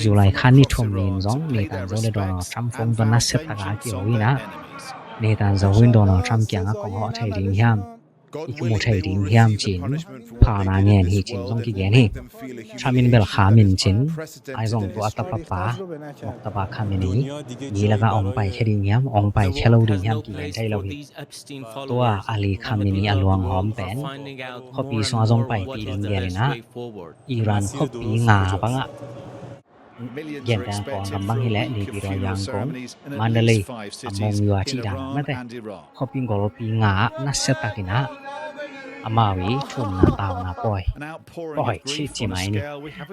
July kha ni thum nin zong Netanyahu le Donald Trump phone tua naset taka kihou hina. Netanyahu in Donald Trump kianga kong ho thei ding hiam. I kimu thei ding hiam cin, phalna ngen hi cin zong kigen hi. Trump in bel kham in cin, ai zong tua tapapa Mojtaba Khamenei ni laka ong pai khe ding hiam, ong pai khe lo ding hiam kigen thei lo hi. Tua Ali Khamenei a luang hawm pen khopi sunga zong pai ti ding gen ina Iran khopi nga banga ᖃຽນແຕ່ງກອງກຳບັງຮີແລະ ເນປິໂຣຍາງກົງ ມານດາເລ ອາ ມົງຍົວ ທີ່ດັງມາແຕ່ ເຂົາປີໂກລປີງາ ນັດສະຕັກກິນາ ອາມາວິທຸມນາຕາວນາປ່ອຍ ປ່ອຍຊິຈິໄມນີ້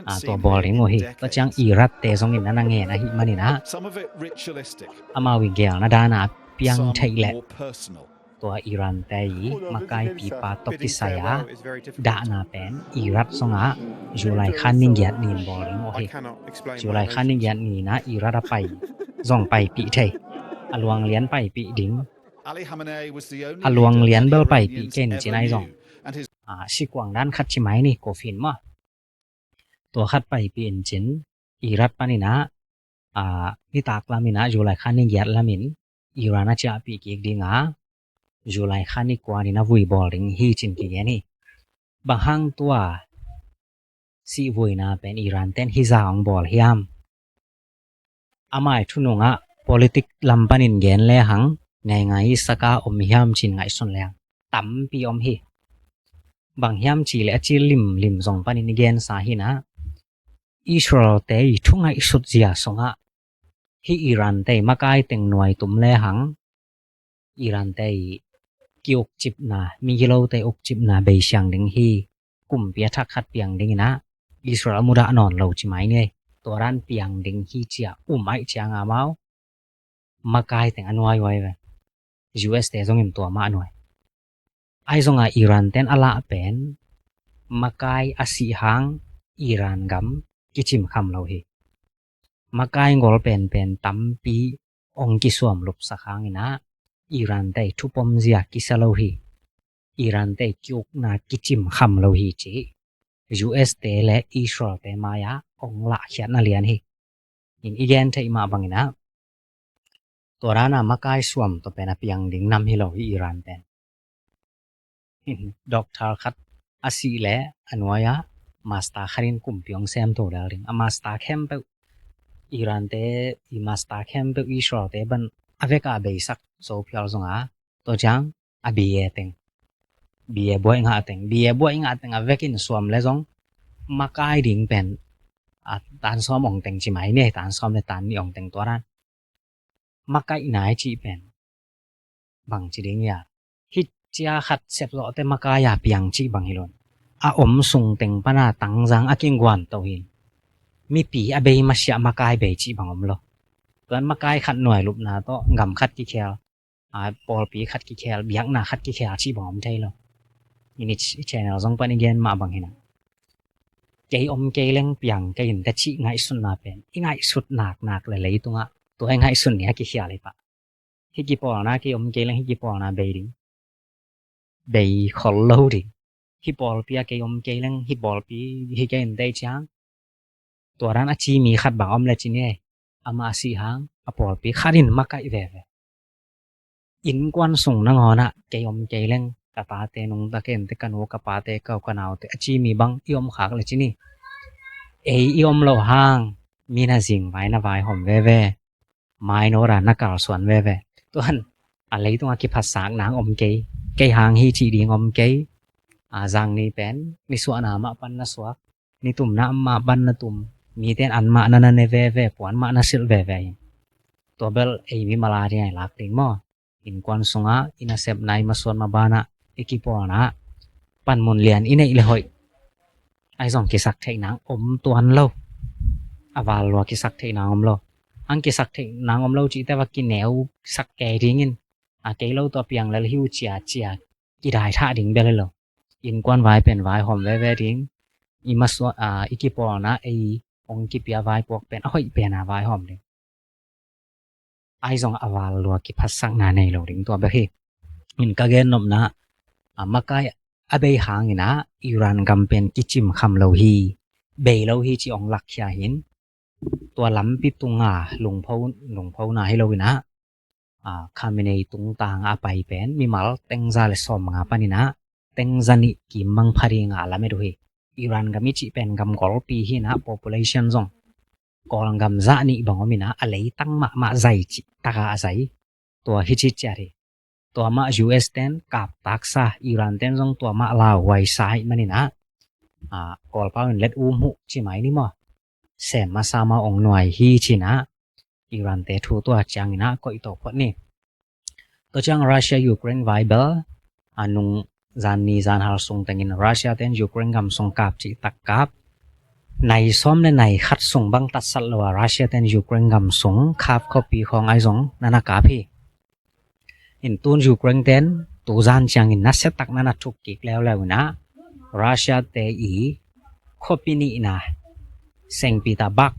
ອາ ຕົວບໍລິງໂອເຮ ກໍຈັ່ງອີລັດເຕຊົງອິນນານາເງນາຫິມານີນາ ອາມາວິເກວນາດານາ ປຽງໄທແລະ ຕົວອີຣານແຕ່ອີ ມະກາຍປີປາຕົກກິໄຊອາ ດານາແປນ ອີລັດຊົງອາ ຢູໄລຄານິງກຽດນີນບໍລິງໂອເຮ ຢູໄລຄານິງກຽດນີນາ ອີລັດອາໄປ ຊົງໄປປີໄທ ອາລວງລຽນໄປປີດິງ ອາລວງລຽນເບິລໄປປີເກນຈິໄນຊົງ ອາ ຊິກວາງດ້ານຄັດຊິໄມນີ້ ໂກຟິນມາ ຕົວຂັດໄປປີເອັນຈິນ ອີລັດປານິນາ ອາ ນິຕາກລາມິນາ ຢູໄລຄານິງກຽດລາມິນ ອີຣານອາຈະປີກິກດິງອາ ຢູໄລຄານິກວານິນາ ວຸຍບໍລິງ ຮີຈິນກິເກນີ ບາງຮັງຕົວ ຊິວຸຍນາແປນອີຣານແຕນ ຮີຈາອອງບໍລຮຽມ ອາມາຍທຸນຸງອະ ປອລິຕິກລຳປານິນແກນແລຫັງ ໄງໄງສະກາອົມຮຽມຈິນໄງຊົນແລງ ຕຳປີອົມຮີ ບາງຮຽມຈີແລະອາຈີລິມ ລິມຊົງປານິນແກນສາຫີນາ ອີສຣາເອວເຕ ທຸງໄງຊຸດເຈຍຊົງອະ ຮີອີຣານເຕ ມະກາຍເຕັງໜ່ວຍຕຸມແລຫັງ ອີຣານເຕ ກິອຸກຈິບນາ ມີກິໂລເຕອຸກຈິບນາ ເບຍຊຽງດິງຮີ ກຸມເປຍທັກຂັດປຽງດິງນາ ອີສຣາເອວມຸດານອນໂລຈິໄມເນ ຕົວດ້ານປຽງດິງຮີເຈຍ ອຸມໄອຈຽງອາມາວ ມະກາຍແຕງອະນວຍໄວ້ເວ ຢູເອສເຕຊົງເຫັນຕົວມະອະນວຍ ໄອຊົງອາອີຣານແຕນອະລະແປນ ມະກາຍອາຊິຮາງ ອີຣານກຳ ກິຈິມຄຳເລົາຮີ ມະກາຍໂງລແປນແປນຕຳປີ ອົງກິສວມລຸບສະຄາງອີນາ ອີຣານໄຕທຸປົມເຈຍກິສະເລົາຮີ ອີຣານໄຕກິອຸກນາກິຈິມຄຳເລົາຮີຈີ ຢູເອສເຕ ແລະ ອີສຣາເອວເຕມາຍາ ອົງລະຂຽດນະລຽນຮີ ອິນອີແກນໄທມາບັງອີນາ ຕົວດານາມະກາຍສວມ ຕົວເປັນອະປຽງດິງນຳຮີເລົາຮີ ອີຣານແປນ ດອກທາລຄັດ ອາຊິແລ ອະນວຍາ ມາສຕາຄາຣິນ ກຸມປິອງແຊມໂທດາວລິງ ອາມາສຕາແຄມເປວ ອີຣານເຕ ອີມາສຕາແຄມເປວ ອີສຣາເອວເຕ ບັນອາເວກາເບຊັກ ໂຊພຽລຊົງອາ ໂຕຈາງ ອາ ເບເອ ເຕັງ ເບເອ ບວຍງາເຕັງ ເບເອ ບວຍງາເຕັງ ອາເວກອິນສວມແລຊົງ ມະກາຍດິງແປນ ອາ ຕານຊອມອົງເຕັງຈິໄມເນ ຕານຊອມແລຕານມີອົງເຕັງຕົວດານ ມະກາຍນາຍຈິແປນ ບັງຈິດິງຍາ ຮິດຈຽຄັດເຊັບເລາະແຕ່ມະກາຍອາປຽງຈິບັງຮີໂລນ ອາອົມຊຸງເຕັງປະນາຕັງຈາງອາກິງກວານໂຕຫີນ ມີປີອາເບຍມາເຊຍມະກາຍເບຍຈິບັງອົມໂລ ເກີນມະກາຍຂັດໜ່ວຍລຸບນາໂຕ ກຳຂັດກິແຄລ ອາ ປອລປີຂັດກິແຄລ ບຽກນາຂັດກິແຄລ ຊິບອມໄທໂລ ອີນິດແຊນແນວ ຊອງປານິເກນມາບັງເຫັນ ເກອມເກເລັງປຽງ ເກອິນແຕ່ຊິໄງສຸດນາເປັນ ອີໄງສຸດນາກນາກເລີຍ ເລີຍຕົງອະ ຕົວໄງສຸດເນຍ ກິເຄລເລີຍປະ ຮິກິປອລນາ ເກອມເກເລັງ ຮິກິປອລນາ ເບດິງ ເບຄອລໂລດິງ ຮິປອລປີ ເກອມເກເລັງ ຮິປອລປີ ຮິເກອິນແຕ່ຈາງ ຕົວດານອາຈີມີຂັດບາງອອມແລະຈີເນ ອາມາອາຊີຮາງ ອາປອລປີ ຄາລິນມາໄກແວແວ ອິນກວນຊຸງນະງອນະ ເກອມເກເລັງ ກະປາເຕນຸງຕະເກນເຕກະນູ ກະປາເຕເກົາກະນາວເຕ ອາຈີມີບັງ ອີອມຂາກແລະຈີເນ ເອອີອມໂລຮາງ ມີນາຈິງວາຍນະວາຍຫອມແວແວ ມາຍໂນຣານະກາລສວນແວແວ ຕົວຫັ້ນ ອາໄລຕົງອາກິພັດສາກນາງອມເກ ເກຫາງຮີຈີດີງອມເກ ອາຈັງນີແປນ ນິສວນາມະປັນນະສວກ ນິຕຸມນະມະປັນນະຕຸມ ມີແຕ່ນອັນມະນະນະເນແວແວ ປວນມະນະສິລແວແວ ຕົວເບລເອມີມະລາທີ່ໃຫ້ລາກລິງມໍ ອິນກວນຊຸງອາ ອິນອາເຊັບນາຍມາຊວນມາບານະ ເອກິປອນະ ປັນມຸນລຽນ ອີເນອີເລຫົຍ ໄອຊອງກິສັກເທກນາງອົມຕວນໂລ ອາວາລວກິສັກເທກນາງອົມໂລ ອັງກິສັກເທກນາງອົມໂລຈິ ແຕ່ວ່າກິແນວສັກແກດີງິນ ອາເກໂລຕົວປຽງແລະຫິວເຈຍເຈຍ ກິດາຍທະດິງເບລໂລ ອິນກວນວາຍເປັນວາຍຫອມແວແວດິງ ອີມາສວ ອາ ອີກິປອນະ ເອອົງກິເປຍວາຍປວກເປັນ ອາຫົຍເປຍນາວາຍຫອມດິງ ອາຍຊອງອາວາລວກິພັດສັກນາໃນໂລລິງຕົວເບເຮ ມິນກະເກນນົບນາ ອາມາກາຍອາເບຫາງອີນາ ອີຣານກຳເປັນກິຈິມຄຳໂລຮີ ເບໂລຮີຈິອອງລັກຂຽຫີນ ຕົວລຳປິຕຸງາ ລຸງເພົາ ລຸງເພົານາເຮໂລວີນາ ອາ ຄາເມເນອີຕຸງຕາງອາໄປແປນ ມີມາລເຕັງຈາແລະຊອມງາປານິນາ ເຕັງຈານິກິມມັງພາຣີງາລາເມດຸເຮ ອີຣານກຳມິຈິແປນກຳກອລປີຮີນາ ໂປປູເລຊັນຊອງ ກອລກຳຈະນິບັງອອມມິນາ ອາໄລຕັງມະມະໄຈຈິຕະກາອາໄຈ ຕົວຮິຈິດຈາເຣ ຕົວມະຢູເອສແຕນ ກາບຕາກຊາ ອີຣານແຕນຊອງ ຕົວມະລາວໄວຊາຍມະນິນາ ອາ ກອລປາວເລັດອູມຫຸຈິໄມນິມໍ ແສມມາຊາມາອົງໜ່ວຍຮີຈີນນະ ອີຣານເຕຖູຕົວຈາງອີນະ ກໍອີໂຕພວກນີ້ ໂຕຈາງຣັດເຊຍ ຢູເຄຣນ ໄວເບິລ ອານຸງ ຈານນີຈານຮາລຊຸງແຕງອິນ ຣັດເຊຍແຕນຢູເຄຣນກຳຊຸງກາບຈິຕັກກາບ ໃນຊອມໃນໃນຂັດຊຸງບັງຕັດສັດລະວ່າ ຣັດເຊຍແຕນຢູເຄຣນກຳຊຸງ ຄາບເຂົ້າປີຂອງໄອຊົງ ນານາກາພີ ເຫັນຕູນຢູເຄຣນແຕນ ຕູຈານຈຽງອິນ ນາເຊຕັກ ນານາທຸກກິກແລ້ວແລ້ວນະ ຣັດເຊຍແຕນອີ ເຂົ້າປີນີ້ນະ ເສັງປີຕາບັກ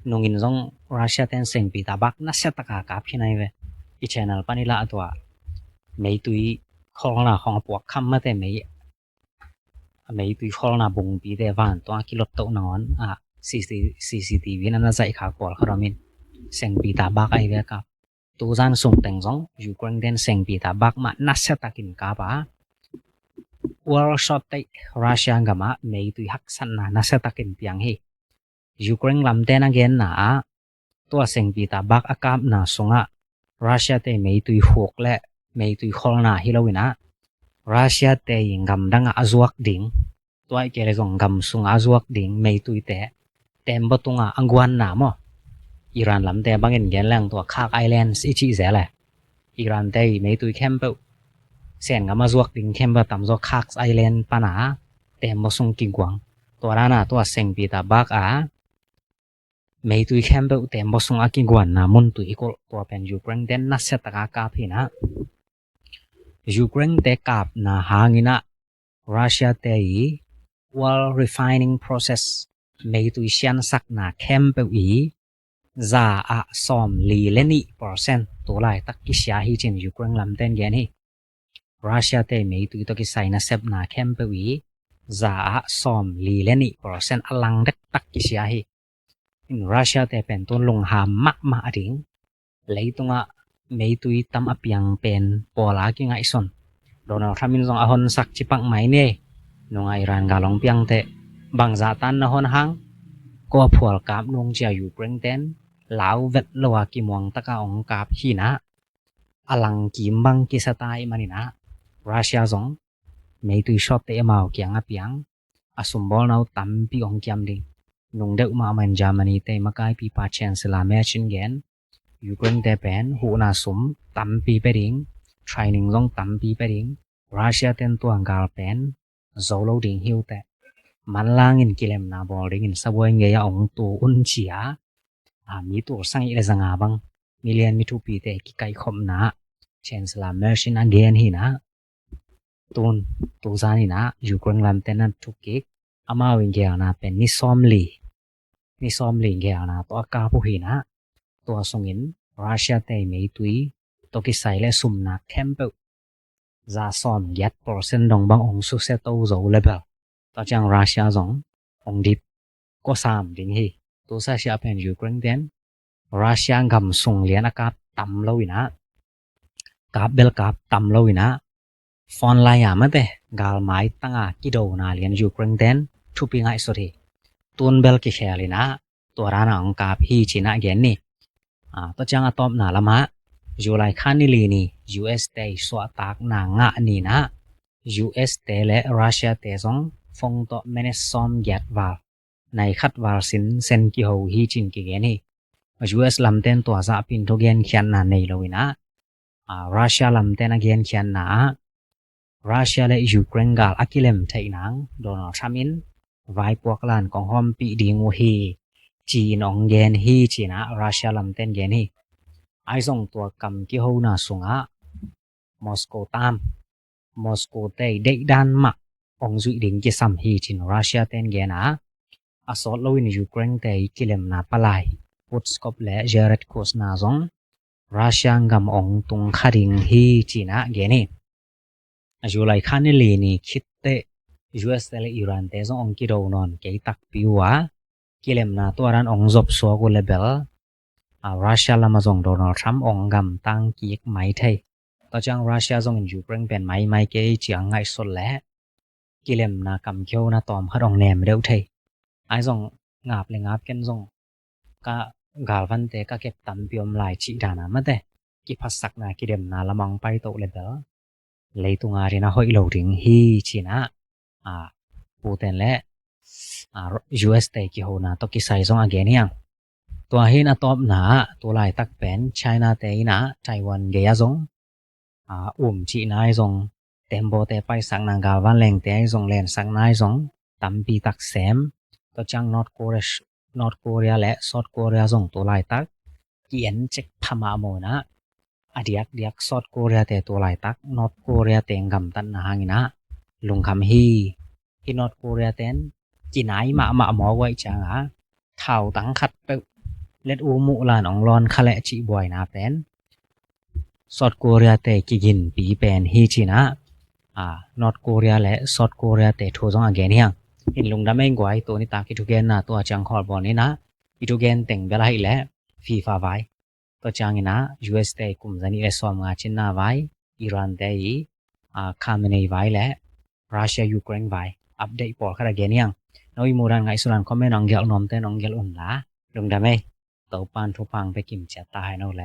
ນຸງອິນຊົງ ຣັດເຊຍແຕນເສັງປີຕາບັກ ນາເຊຕັກອາກາບພີໄນເວ ອີແຊນແນລປານິລະອາຕົວ ເມຍຕຸຍ ຄໍລນາຂອງອາປວກຄຳມາແຕ່ເມຍ ເມຍຕຸຍຄໍລນາບຸງປີແຕ່ຫວານຕົວກິໂລໂຕນອນ ອາ ຊີຊີ ຊີຊີທີວີ ນານາໃຈຂາກອລ ຄາຣາມິນ ເສັງປີຕາບັກໄອເວກາ ຕູຈານຊຸງແຕງຊົງ ຢູເຄຣນແຕນເສັງປີຕາບັກມາ ນາເຊຕັກກິນກາບອາ ອວລຊອດເຕ ຣັດເຊຍກຳມາ ເມຍຕຸຍຮັກສັນນາ ນາເຊຕັກກິນປຽງຮີ ຢູເຄຣນລຳແຕນອາເກນນາ ຕົວເສັງປີຕາບັກອາກາບນາຊຸງອາ ຣັດເຊຍແຕນເມຍຕຸຍໂຮກ ແລະ ເມຍຕຸຍຄໍລນາຮີລາວິນາ ຣັດເຊຍແຕນຍິງກຳດັງອາຈວກດິງ ຕົວເອເກເລຊົງກຳຊຸງອາຈວກດິງ ເມຍຕຸຍແຕ ແຕມບໍ່ຕຸງອາອາກວນນາມໍ ອີຣານລຳແຕບັງເອັນແກນແລງຕົວຄາກໄອແລນ ອີຈີແຊແລ ອີຣານແຕເມຍຕຸຍແຄມເປິ້ວ ແສນກຳອາຈວກດິງແຄມເປິ້ວຕຳຈອກຄາກໄອແລນປານາ ແຕມບໍ່ຊຸງກິງກວາງ ຕົວດານາຕົວເສັງປີຕາບັກອາ ເມຍຕຸຍແຄມເປິ້ວແຕມບໍ່ຊຸງອາກິກວນນາມຸນຕຸຍອີໂກ ຕົວແປນຢູເຄຣນແຕນນາເຊຕັກອາກາບພີນະ ຢູເຄຣນແຕກາບນາຮາງອີນະ ຣັດເຊຍແຕອີ oil refining process ເມຍຕຸຍຊຽນສັກນາແຄມເປິ້ວອີ ຈາອາຊອມລີເລນີເປີເຊັນ ໂຕຫຼາຍຕັກກິເຊຍຮີຈີນ ຢູເຄຣນລຳແຕນແກນຮີ ຣັດເຊຍແຕເມຍຕຸຍໂຕກິໄຊນາເຊບນາແຄມເປິ້ວອີ ຈາອາຊອມລີເລນີເປີເຊັນ ອະລັງດັກຕັກກິເຊຍຮີ ຣັດເຊຍແຕແປນຕົ້ນລົງຫາມະມະອະດິງ ໄລຕຸງອະເມຍຕຸຍຕຳອະປຽງເປັນປໍລາກິໄງສົນ ໂດນັລທຣຳມິນຊົງອະຫົນສັກຈິປັກໄມເນ ນຸງອາອີຣານກາລົງປຽງເຕະ ບັງຈາຕັນນະຫົນຫັງ ກໍພວລກາບນຸງເຈຍຢູເຄຣນແຕນ ລາວເວັດລະວາກິມວງຕະກະອົງກາບຮີນະ ອະລັງກິມບັງກິສະຕາຍມານີນະ ຣັດເຊຍຊົງ ເມຍຕຸຍຊອບເຕະມາວກຽງອະປຽງ ອະສຸມບໍລນາວຕຳປີອົງກຽມດິງ ນຸງເດວມາອາແມນຈາມານີເຕະມາກາຍປີປາແຊນເຊລາແມຊິນແກນ ຢູເຄຣນແຕແປນ ຫູນາສຸມ ຕຳປີເປດິງ ໄທນິງລົງຕຳປີເປດິງ ຣັດເຊຍແຕນຕົວກາລແປນ ໂຈໂລດິງຫິວແຕະ ມັນລາງອິນກິເລັມນາບໍລດິງອິນສະບວຍເງຍອອງຕູອຸນເຊຍ ອາ ມີຕູສັງອິເລສະງາບັງ ມີລຽນມີທູປີເຕະກິໄກຄົມນາ ແຊນສະລາແມຊິນອາເກນຮີນະ ຕູນ ຕູຊານີນະ ຢູເຄຣນລຳແຕນນັດທຸກກິກ ອາມາວິນເກລນາເປັນນິຊອມລີ ນິຊອມລີເກລນາຕົວກາຜູ້ຮີນະ ຕົວຊຸງອິນ ຣັດເຊຍແຕເມຍຕຸຍ ໂຕກິໄຊ ແລະ ຊຸມນາແຄມເປິ້ວ ຈາຊອມຢັດເປີເຊັນດົງບັງອົງສຸເຊໂຕໂຈເລເບລ ຕອຈາງຣັດເຊຍຈົງ ອົງດິບ ກໍສາມດິງຮີ ໂຕຊາເຊຍແປນຢູເຄຣນແຕນ ຣັດເຊຍກຳຊຸງລຽນອາກາບຕຳລາວິນະ ກາບເບລກາບຕຳລາວິນະ ຟອນລາຍາມະເຕ ກາລມາຍຕັງອາກິໂດນາລຽນຢູເຄຣນແຕນ ທູປີງາຍສົດຮີ ຕູນເບລກິແຄລີນະ ຕົວຣານາອົງກາບຮີຈີນະແກນນີ ອາ ໂຕຈາງອາຕອບນາລະມະ ຢູໄລຄານິລີນີ ຢູເອສເຕ ສວະຕາກນາງະນີນະ ຢູເອສເຕ ແລະ ຣັດເຊຍເຕຊົງ ຟົງໂຕແມເນສຊອມແກດວາລ ໃນຂັດວາລຊິນເຊັນກິໂຮຮີຈິນກິເກນີ ຢູເອສລຳແຕນຕົວຈະປິນທຸກແກນຂຽນນາເນໂລວິນະ ອາ ຣັດເຊຍລຳແຕນອາເກນຂຽນນາ ຣັດເຊຍ ແລະ ຢູເຄຣນກາລອາກິເລັມໄທນາງ ໂດນັລທຣຳອິນ ວາຍປວກລານກອງຫອມປີດີງູຮີ ຈີນອອງແກນຮີຈີນາ ຣັດເຊຍລຳແຕນແກນຮີ ອາຍຊົງຕົວກຳກິໂຮນາຊຸງອາ ມໍສໂກຕາມ ມໍສໂກເຕເດກດານມະ ອອງຈຸຍດິງກິຊຳຮີຈີນ ຣັດເຊຍແຕນແກນອາ ອາຊອດລະວິນຢູເຄຣນເຕກິເລັມນາປະລາຍ ປຸດສະກອບ ແລະ ເຈເຣດຄູສນາຊົງ ຣັດເຊຍກຳອອງຕຸງຄາດິງຮີຈີນາແກນຮີ ອາ ຢູໄລຄານິລີນີຄິດເຕ ຢູເອສເຕ ແລະ ອີຣານເຕຊົງອອງກິໂດນອນເກຕັກປິວວາ ກິເລັມນາຕົວຣານອອງຈົບຊວກູເລເບລ ອາ ຣັດເຊຍລະມາຊົງໂດນັລທຣຳອອງກຳຕັງກິກໄມເທ ໂຕຈາງຣັດເຊຍຊົງອິນຢູເຄຣນແປນໄມໄມເກຈີອງໄງສົນແລະ ກິເລັມນາກຳຂຽວນາຕອມຄັດອອງແນມເດວເທ ອາຍຊົງງາບເລງາບແກນຊົງ ກະກາລວັນເຕກະເກັບຕຳປິວມລາຍຈິດານາມະເຕ ກິພັດສັກນາກິເລັມນາລະມອງໄປໂຕເລເບລ ເລຕຸງອາຣິນາໂຮຍໂລດິງຮີຈີນາ ອາ ປູເຕັນ ແລະ ອາ ຢູເອສເຕ ກິໂຮນາໂຕະກິໄຊ ຊ່ອງອາເກນຮຽງ. ຕົວະຫີນອາຕອບນາ ໂຕລາຍຕັກເປັນ ໄຊນາເຕອີນາ ໄຕວັນເກຍາຊ່ອງ ອາ ອຸມຈິນາຍຊ່ອງ ເຕັມໂບເຕໄປສັກນາງກາວວານແລງເຕໄອຊ່ອງແລນສັກນາຍຊ່ອງ ຕຳປີຕັກແສມ ໂຕະຈັ່ງ North Korea North Korea ແລະ South Korea ຊ່ອງໂຕລາຍຕັກ ກິເອັນເຈັກພະມາໂມນາ ອາດຽກດຽກ South Korea ເຕໂຕລາຍຕັກ North Korea ເຕງກຳຕັນນາຫາງອີນາ ລຸງຄຳຮີ ທີ່ North Korea ເຕນ ກິນາຍມະມະໝໍໄວຈາງອາ ທ້າວຕັງຂັດເປີ້ ເລັດອູມຸລານອງລອນຄະແລະຈິບວຍນາແປນ South Korea ເຕກິກິນປີແປນຮີຈິນາ ອາ North Korea ແລະ South Korea ເຕໂທຊ່ອງອາເກນຮຽງ ເຫັນລຸງດຳເອງກວາຍໂຕນິຕາກິທຸເກນນາຕົວຈັງຄອດບອນນີ້ນາ ກິທຸເກນເຕັງເບລາໄຮແລະ ຟີຟາວາຍ ໂຕະຈັ່ງອີນາ ຢູເອສເຕ ກຸມຊະນິ ແລະ ຊອມງາຈິນນາວາຍ ອີຣານເຕອີ ອາ ຄາເມເນໄວ ແລະ ຣັດເຊຍ ຢູເຄຣນໄວ ອັບເດດປອດຄາດອາເກນຮຽງ ໂນອີໂມດານໄງສຸລານຄອມເມນອງເກລນອມເຕນອງເກລອຸນລາ ລຸງດຳເອ ໂຕປານທຸພັງໄປກິມຈຽຕາໄຮໂນແລ